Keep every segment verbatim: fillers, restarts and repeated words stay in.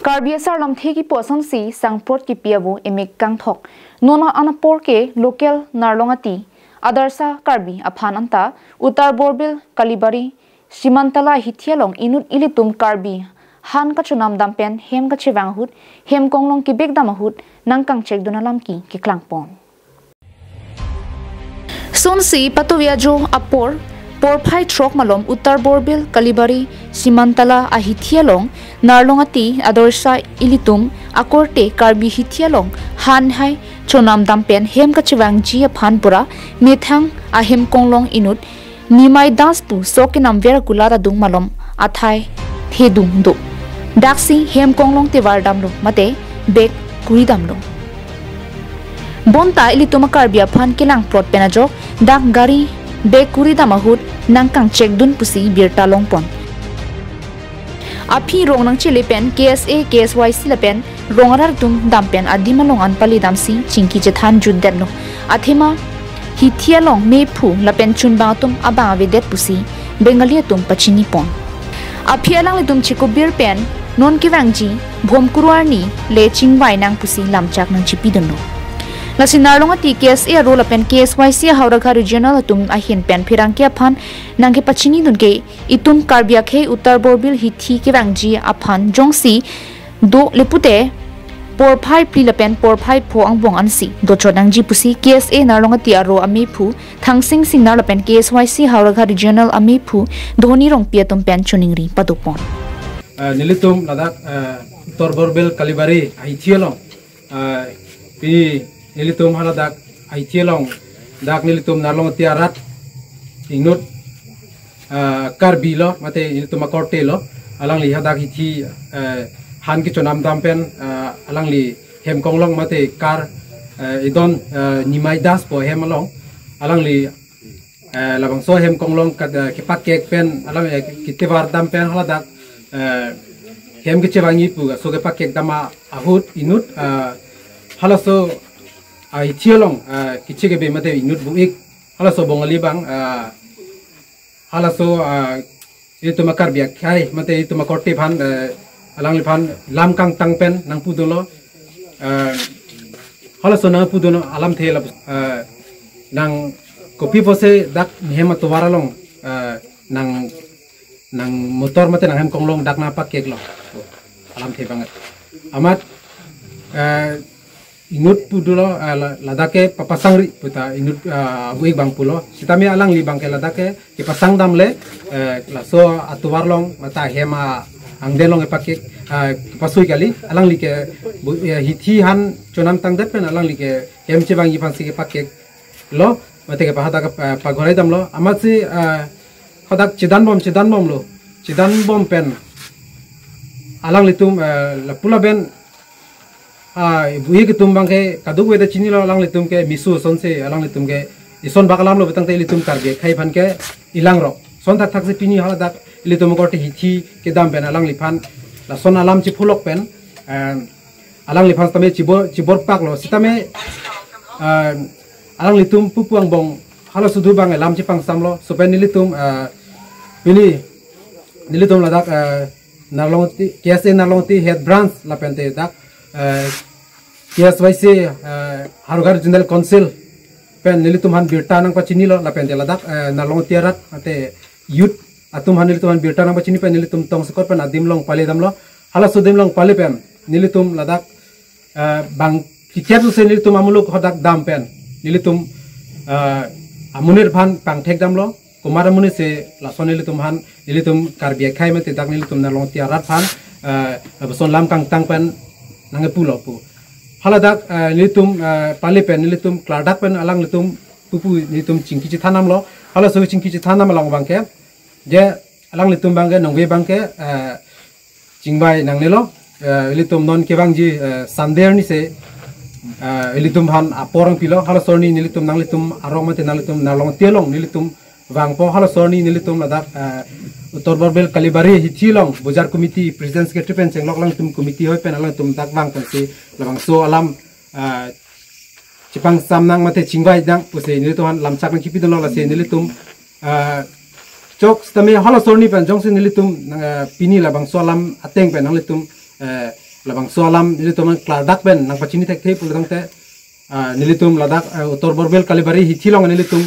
Karbi asar lamthe kipu asonsi sangprot kipi avo emek kangthok. Non an apor ke local Narlongati Adarsha Karbi aphan anta Uttar Borbil Kalibari Simantala ahithi along inut ilitum Karbi han kachonam dam pen hem kachevang ahut, hem konglong kebek dam ahut nangkangchekdun alam ke keklangpon. Sonsi patovi ajo apor porphai throk malom Uttar Borbil Kalibari Simantala ahithi along Narlongati Adarsha ilitum akorte Karbi hithi along han hai chonam dam pen hem kachevangji aphan pura methang ahem konglong inut Nimai Das pu sok kenamver akulat adung malom athai thedung do. Daksi hem konglong tevar damlo mate bek kuri damlo. Bonta ilitum a-Karbi aphan kelangprot pen ajok dak gari bek kuri dam ahut nangkangchekdun pusi birta longpon. Aphi rong nangchele pen K S A, K S Y C lapen rong arat atum dam pen adim along an pali damsi chingki chethan jutdetlo. Athema hithi along mephu lapen chunbang atum abang avedet pusi Bengali atum pachinipon. Aphi alanglitum chikubir pen non kevangji bhomkuru arni le chingvai nang pusi lamchak nangchipidunlo. Lasi Narlongati K S A aro lapen K S Y C Howraghat Regional atum ahin pen pherangke aphan nangkepachinidun ke itum Karbi akhei Uttar Borbil hithi kevangji aphan jongsi do le pute porphai phli lapen porphai pho angbong ansi dochot nangji pusi K S A Narlongati aro amephu Thangsing Singnar lapen K S Y C Howraghat Regional amephu Dhoni Rongpi atum pen choningri padopon. Ah, nelitum ladak, ah, Uttar Borbil Kalibari ahithi along, ah, pini nelitum haladak ahithi along dak nelitum Narlongati arat inut, ah, Karbi lo mate nelitum akorte lo, alangli hadak hithi, ah, han kechonam dam pen, ah, alangli hem konglong mate kar, ah, idon, ah, Nimai Das pu ahem along alangli, ah, labangso hem konglong kat, ah, kepakek pen alam, eh, ketevar dam pen haladak, ah, hem kechevangji pu aso kepakek dam ahut inut, ah, halaso, ah, hithi along, ah, kiche kebe mate inut bu-ik halaso Bongali abang, ah, halaso, ah, itum a-Karbi akhei mate itum akorte aphan, eh, alangliphan lam kangtang pen nangpudunlo, eh, halaso nangpudunlo alamthe la, eh, nang kopi pusi dak hem atovar along, eh, nang, nang motor mate nang hem konglong dak nangpakeklo alamthe abang. Amat, eh, inut pudunlo, ah, la-, ladak ke papasangri puta inut, ah, bu-ik abang pulo. Sitame alangli abang ke ladak ke kepasang damle, eh, laso atovar along mate hem, ah, angden along kepakek, ah, kepasui kali. Alangli ke bu-, eh, hithi han chonam tangdet pen alangli ke hem chevangji aphansi kepakeklo mate kepa hadak, eh, paghorai damlo. Amatsi, eh, hadak chedanbom, chedanbomlo. Chedanbom pen alanglitum, eh, lapu lapen, ah, bu-ik atum abang ke kadokave ta chinilo alanglitum ke misu asonsi alanglitum ke ison bak alam lo pu tangte ilitum Karbi akhei aphan ke ilang rok. Son thakthak si pini haladak ilitum akorte hithi kedam pen alangliphan lason alam chipulok pen, eh, alangliphan sitame chibor, chiborpaklo. Sitame, eh, alanglitum pupu angbong halaso do abang lam chepangsamlo. Laso pen nelitum, eh, pini nelitum ladak, eh, Narlongati, K S A Narlongati Head Branch lapente dak, eh, K S Y C, eh, Howraghat Regional Council pen nelitum aphan birta nangpachinilo lapente ladak, eh, Narlongati arat mate youth atum aphan nelitum aphan birta nangpachini pen nelitum tongsekot pen adim along pali damlo. Halaso adim along pali pen nelitum ladak, eh, bang kikiat pusi nelitum amuluk hadak dam pen nelitum, eh, amonit aphan pangthek damlo. Komat amonit si lason nelitum aphan, nelitum Karbi akhei mate dak nelitum Narlongati arat aphan, eh, lapuson lam kangtang pen nangkepulo pu. Haladak, eh, nelitum, eh, pali pen nelitum klardak pen alanglitum pupu nelitum chingki chethan damlo. Halaso chingki chethan dam along abang ke je alanglitum abang ke nongve abang ke, eh, chingvai nangnelo, eh, ilitum non kevangji, eh, Sunday arni si, eh, ilitum aphan apor nangpilo. Halaso arni nelitum nanglitum arong mate nanglitum Narlongati along nelitum vangpo. Halaso arni nelitum ladak, eh, Uttar Borbil Kalibari hithi along Bojar Committee President Secretary pen chenglok alangtum committee hoi pen alangtum dak vang pensi labangso alam, eh, chepangsam nang mate chingvai nang pusi nelitum aphan lamchak nangkipidunlo. Lasi nelitum, eh, chok sitame halaso arni pen jongsi nelitum, eh, pini labangso alam ateng pen nanglitum, eh, labangso alam nelitum klardak pen nangpachini thekthe pulo tangte, ah, nelitum ladak, ah, Uttar Borbil Kalibari hithi along nelitum,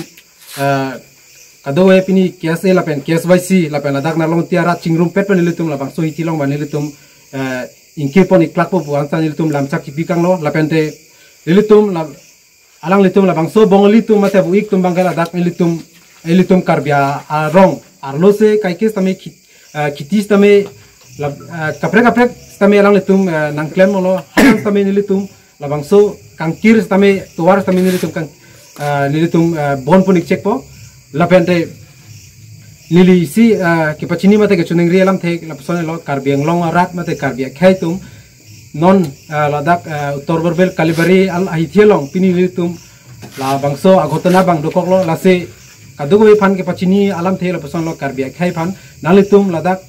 ah, kadokave pini K S A lapen K S Y C lapen ladak Nalong Tiara chingrumpet pen nelitum labangso hithi along ba nelitum, ah, ingkir pon iklak po pu anta nelitum lamchak kipi kanglo lapen te nelitum la alanglitum labangso Bongali atum mate bu-ik atum abangke ladak nelitum, nelitum Karbi a-, arong arlo se kaikis tame khit-, ah, khiti tame lab-, ah, kaprek kaprek tame alanglitum, ah, nangklem olo, halang tame nelitum labangso kangkir tame tovar tame nelitum kang, ah, nelitum, ah, bon pon ikchek po lapen te neli isi, ah, kepachini mate kechiningri alamthe lapuson lo Karbi Anglong arat mate Karbi akhei atum non, ah, ladak, ah, Uttar Borbil Kalibari al ahithi along pini nelitum labangso aghotona abang dokoklo lasi kadokave aphan kepachini alamthe lapuson lo Karbi akhei aphan nanglitum ladak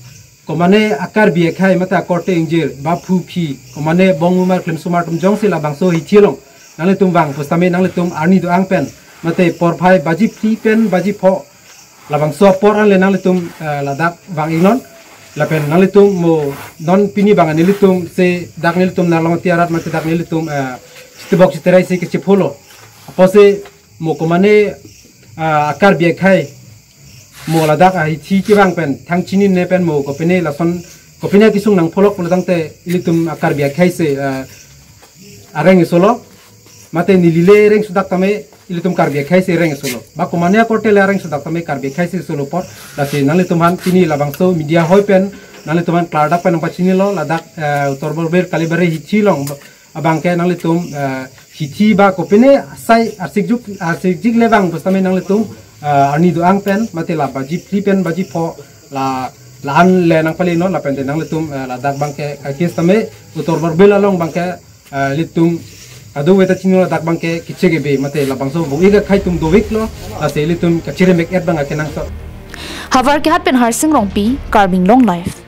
komane a-Karbi akhei mate akorte ingjir ba phu phi komane bong umar klemsomar atum jongsi labangso hithi along nanglitum vang pusitame nanglitum arni do-ang pen mate porphai baji phli pen baji pho labangso apor anle nanglitum, eh, ladak vang iknon. Lapen nanglitum mo non pini abang nelitum se dak nelitum Nalong Tiara arat mate dak nelitum, eh, chitebok chiterai se kechepho lo. Apotsi mo komane, eh, a-Karbi akhei mo ladak ahithi kevang pen thang chinine pen mo kopine lason kopine akesung nangpholok pulo tangte ilitum a-Karbi akhei se, eh, areng isolo mate neli le reng sudak tame ilitum Karbi akhei se reng isolo. Ba komane akorte le areng sudak tame Karbi akhei se isolo apot. Lasi nanglitum aphan pini labangso media hoi pen nanglitum aphan klardak pen nangpachinilo ladak, eh, Uttar Borbil Kalibari hithi along abangke nanglitum, eh, hithi ba kopine asai arsikjuk arsikjik le vang pusitame nanglitum, eh, arni do-ang pen mate la baji phli pen baji pho la la-an le nangpalenon lapen te nanglitum, eh, ladak abangke kaikis tame Uttar Borbil along abangke, eh, ilitum kadokave ta chinilo ladak abangke kichegebe mate labangso bu-ik akhei atum do-iklo lasi ilitum kachiremek et abang akenangsot. Havar Kehat pen Harsing Rongpi, Karbi Anglong Live.